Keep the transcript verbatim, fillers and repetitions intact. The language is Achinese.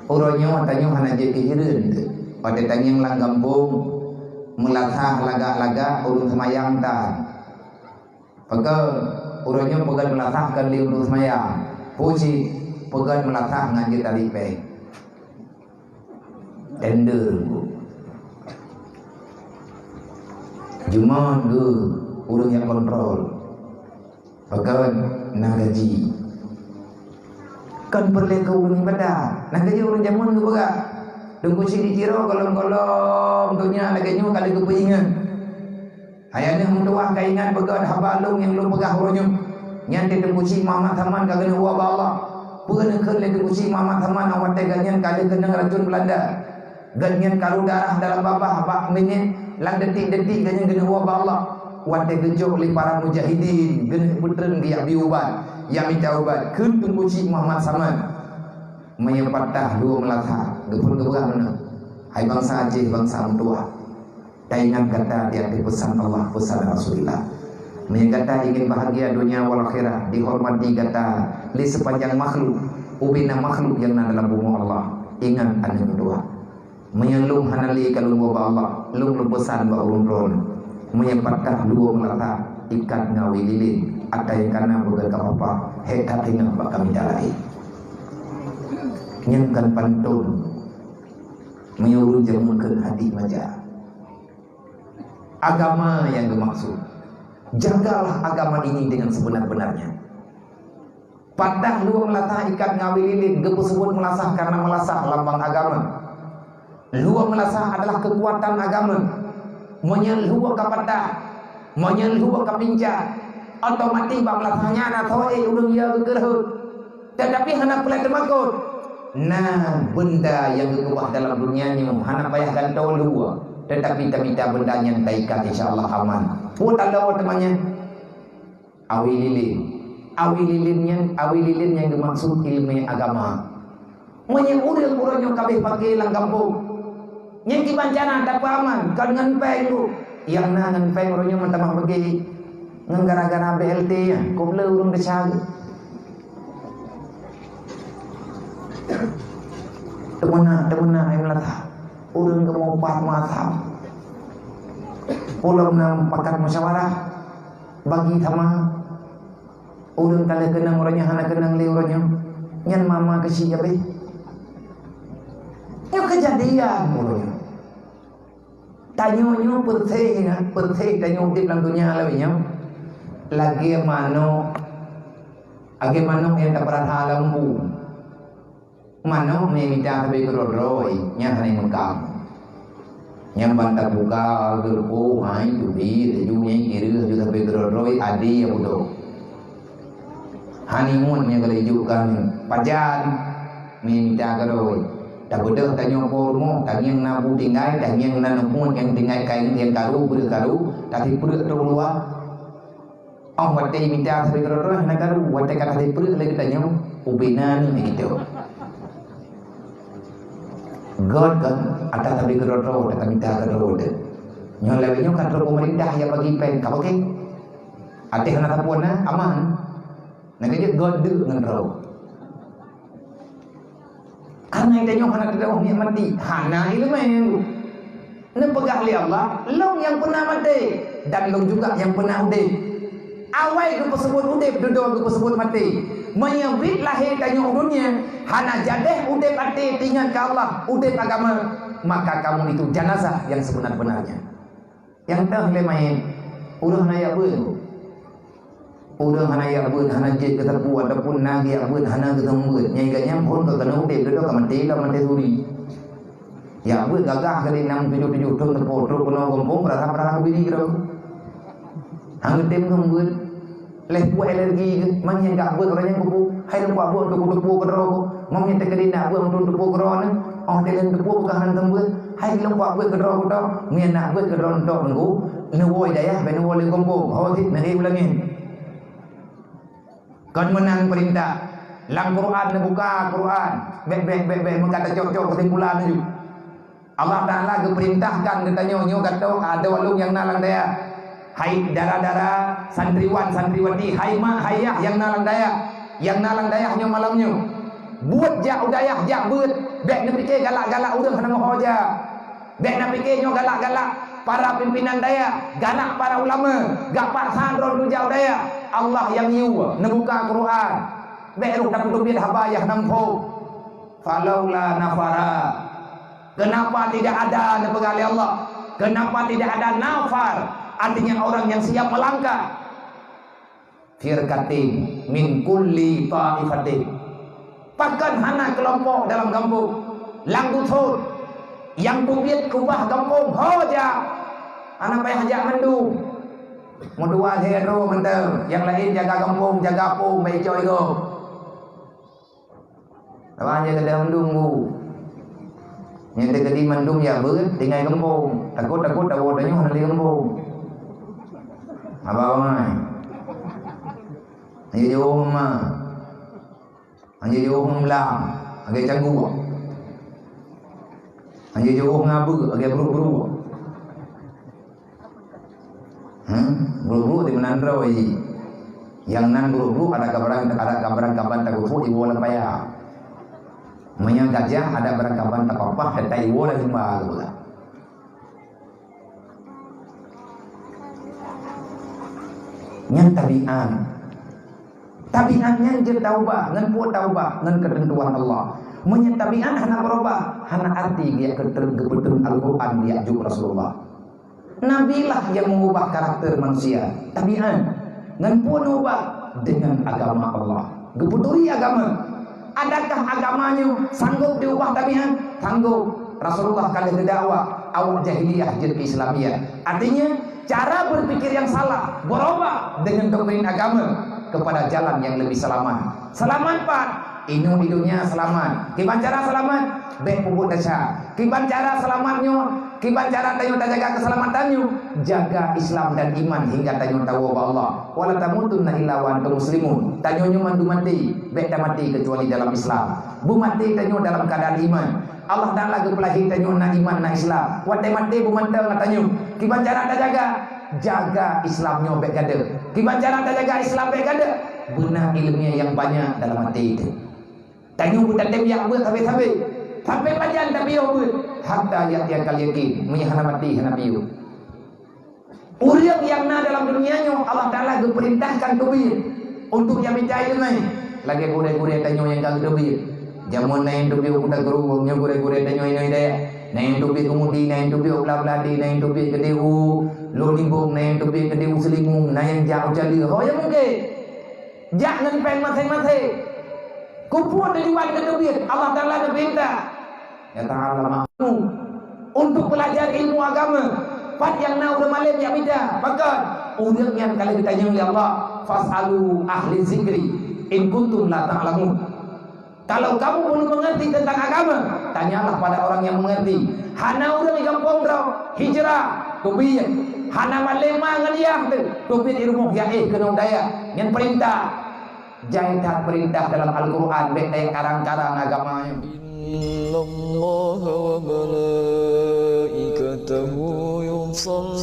Uroe nyoe tanyoe hana jeuet keu hireuen teuh. Watée tangieng lam gampông, meulasah lagak-lagak ureuëng seumayang tan. Pakon, uroe nyoe peugét meulasah kon lé ureuëng seumayang. Peue cit, peugét meulasah ngon jeuet tarék péng. Tender. Jumôt geuh ureuëng nyang kontrol. Pakon, na gaji. Kon peureulée keu ureuëng ibadat. Na gaji ureuëng jameun geupeugah. Teungku Chik di Tiro gohlom-gohlom donya lagée nyoe ka lheueh geupeuingat. Hai aneuk meutuwah, ka ingat beugét haba lôn nyang lôn peugah uroe nyoe. Nyan teuh Teungku Chik Muhammad Saman ka geuneuwoe bak Allah. Peue neukheun lé Teungku Chik Muhammad Saman watée gobnyan ka lheueh keunong racun Beulanda. Gobnyan karu darah dalam babah bak minét, lam detik-detik gobnyan geuneuwoe bak Allah. Watée geucok lé para mujahidin, geuneuk peutreun geujak bri ubat, jak mita ubat, kheun Teungku Chik Muhammad Saman. Meunyoe patah dua meulasah, geupeugah meunoe, "Hai bansa Aceh, bansa meutuwah, taingat gata di ateueh peusan Allah, peusan Rasulullah. Meunyoe gata ingin bahagia dunia wal akhirah, dihormati gata lé sipanjang makhluk, ubena makhluk nyang na dalam bumoe Allah. Ingat aneuk meutuwah." Meunyoe lôn hana lé ka lôn woe bak Allah, lôn leupesan bak ureuëng droe. Meunyoe patah dua meulasah, ikat ngon awi lilin, ata nyang kana beugét ka papa, hék that ingat bak kami dalai. Nyan kan pantôn. Meunyoe ureuëng jameun kheun hadih maja. Agama nyang geumaksud. Jagalah agama ini dengan sebenar-benarnya. Patah lheueh meulasah ikat ngon awi lilin, geupeuseubut meulasah karena meulasah lambang agama. Lheueh meulasah adalah keukuatan agama. Meunyoe lheueh ka patah, meunyoe lheueh ka pincang, otomatis bak meulasah nyan na soe ureuëng ya geukeureuheut. Tetapi hana peureulée teumakot. Na benda nyang geukeubah dalam dunia nyoe hana payah gantoe lheueh, tetapi tamita benda nyan taikat, insya Allah aman. Peue tanda teuma nyan? Awi lilin. Awi lilin nyan, awi lilin nyang geumaksud ileumèe agama. Meunyoe ureueng uroe nyoe ka abéh paké lam gampông, nyan kiban cara tapeuaman, kon ngon péng tu. Nyang na ngon péng uroe nyoe meutamah paké ngon gara-gara B L T nyan, kok le ureueng desya geuh. Teumeunak, teumeunak, ai meulata. Ureueng geumeupat meuasam. Ulôn na pakat musyawarah bagi sama. Ureueng ka lheueh keunong uroe nyoe hana keunong lé uroe nyoe. Nyan mama keuchik abéh. Nyoe keujadian uroe nyoe. Tanyoe nyoe peureséh, peureséh tanyoe udép lam donya lawét nyoe. Lagèe manok, lagèe manok nyang tapeurasa lam bu. Manok mita sabe keudroe-droe, nyan hana meukam. Nyan ban tabuka geureupoh, hai turi, laju nyan kireuh laju sabe keudroe-droe, ade nyang budok. Honeymoon nyang ka laju kan pajan, mita keudroe. Tabeudôh tanyoe po rumoh, tangieng na bu tinggai, tangieng na nuphon nyang tinggai kain nyang karu, breueh karu, tapi peureuet tu luwa. Oh, watèe mita sabe keudroe-droe hana karu, watèe ka taseupeureuk lé geutanyoe, ubena ni gitu. Göt kan, ata sabe keudroe-droe, ata mita keudroe-droe. Nyoe lewat nyoe kan droe pemerintah nyang bagi péng, ka oke. Até hana sapeue na, aman. Nyan ka jeuet göt deuk ngon droe. Karena tanyoe hana teudawa nikmati, hana ileumèe. Neupeugah lé Allah, "Lôn nyang peuna maté, dan Lôn juga nyang peuna udép." Awai geupeuseubut udép, dudoe geupeuseubut maté. Meunyoe bit lahé tanyoe u dunia, hana jadeh udép até teuingat keu Allah, udép agama, maka kamu itu jenazah yang sebenar-benarnya. Nyang teuh lé manyét, ureueng hana jak beuet. Ureueng hana jak beuet, hana jeuet keu sapeue, ataupun na geujak beuet, hana geuseumeubeuet. Nyang gata nyan phon ka keuneuk udép, dudoe ka maté lam maté suri. Jak beuet gagah kali nam tujoh-tujoh thon teupo trok keunoe gampông, peurasa-peurasa keu bini keudroe. Hana geutem keu beuet. Leh buet alergi geuh, man nyang jak beuet ureueng nyan keupeue, hai lôn kuak beuet untuk kuteupue keudroe ku. Mam nyang teukeudi nak beuet untuk teupue keudroe nyan, oh, lôn teupue bukan hana teum beuet, hai lôn kuak beuet keudroe ku tau. Meunyo nak beuet keudroe ntok nunggu, neuwoe dayah, bèk neuwoe lé gampông. Ho cit, neuék u langét. Kon meunan peurintah. Lam Quran, neubuka Quran. Bèk, bèk, bèk, bèk, meukat tacok-cok keusimpulan laju. Allah Taala geupeurintahkan geutanyoe nyoe gata adoe lôn nyang na lam dayah. Hai dara-dara, santriwan, santriwati, hai mak, hai yah nyang na lam dayah. Nyang na lam dayah nyoe malam nyoe. Buet jak u dayah, jak beuet, bék neupike galak-galak ureuëng hana meuho jak. Bék neupike nyoe galak-galak para pimpinan dayah, galak para ulama, gak paksa droe tujak u dayah. Allah nyang yue neubuka Quran. Bék rôh tapeuteubiet haba nyang hana muphom. Falaula nafara. Kenapa tidak ada, neupeugah lé Allah? Kenapa tidak ada nafar? Artinya orang yang siap melangkah. Firqatin min kulli ta'ifatin. Pakon hana keulompok dalam gampông, lam dusun, nyang teubiet keubah gampông ho jak, hana payah jak mandum. Meudua lhèe droe mantong, nyang laén jaga gampông, jaga pông, bèk icok igoe. Abang jaga mandum bu. Nyang teukeudi mandum jak beuet tinggai gampông. Takot-takot tawoe tanyoe hana lé gampông. Haba bangai. Hana jeuet ma. Hana jeuet meulam. Lagèe cangguek. Hana jeuet ngabeuk lagèe brôk-brôk. Hmm? Brôk-brôk di meunan droe jih. Nyang nan brôk-brôk ada kabaran, ada kabaran kaban tageupok iwoe lam paya. Meunyoe gajah ada barang kaban tapapah, teutai iwoe lam limba geupeugah. Nyan tabiat. Tabiat nyan jeuet taubah, ngon peue taubah, ngon keuteuntuan Allah. Meunyoe tabiat hana beurubah, hana arti geujak keuteun-, geupeutreun Al-Quran geujak jok Rasulullah. Nabi lah nyang meungubah karakter manusia, tabiat. Ngon peue neuubah? Dengan agama Allah. Geupeuturi agama. Adakah agama nyoe sanggôp diubah tabiat? Sanggôp. Rasulullah ka lheueh geudakwah, awak jahiliyah jeuet keu Islamiyah. Artinya, cara berpikir yang salah berubah dengan doktrin agama kepada jalan yang lebih selamat. Seulamat pat? Inoe di dunia seulamat. Kiban cara seulamat? Bèk peubuet desya. Kiban cara seulamat nyoe? Kiban cara tanyoe tajaga keuseulamatan nyoe? Jaga Islam dan iman hingga tanyoe tawoe bak Allah. "Wa la tamutunna illa wa antum muslimun." Tanyoe nyoe mandum maté, bèk tamaté keucuali dalam Islam. Beumaté tanyoe dalam keuadaan iman. Allah Taala geupeulahé tanyoe na iman, na Islam. Watèe maté beumantong ngon tanyoe. Kiban cara tajaga? Jaga Islam nyoe bèk gadôh. Kiban cara tajaga Islam bèk gadôh? Beuna ileumèe nyang banyak dalam até teuh. Tanyoe beutatém jak beuet sabé-sabé. Sampai pajan tapiôh beuet? Hatta ya'tiyakal yaqin. Meunyoe hana maté, hana piôh. Ureueng nyang na dalam dunia nyoe, Allah Taala geupeurintahkan teubiet untuk nyang mita ileumèe. Lagèe gurèe-gurèe tanyoe nyang ka geuteubiet. Jameun na nyang teubiet u Kota Geurubong, nyoe gurèe-gurèe tanyoe inoe dayah. Na nyang teubiet u Mudi, na nyang teubiet u Blabladi, na nyang teubiet keudéh u Lhok Nibong, na nyang teubiet keudéh u Seulimung, na nyang jak u Caleue. Ho nyang mungken. Jak ngon péng maséng-maséng. Keu peue tujuan geuteubiet? Allah Taala geupeurintah. Ya ta'allama. Untuk belajar ilmu agama. Pat nyang na ureueng malém jak mita. Pakon? Ureueng nyan ka lheueh geutanyong lé Allah, "Fas'alu ahli zikri in kuntum la ta'lamun." Kalau kamu belum mengerti tentang agama, tanyalah pada orang yang mengerti. Hana ureueng di gampông droe hijrah, teubiet. Hana malém ma ngon yah teuh, teubiet di rumoh, jak éh keunoe dayah. Nyan peurintah. Jai that peurintah dalam Al-Quran, bèk tayue karang-karang agama nyoe. Innallaha wa malaikatahu yusalluna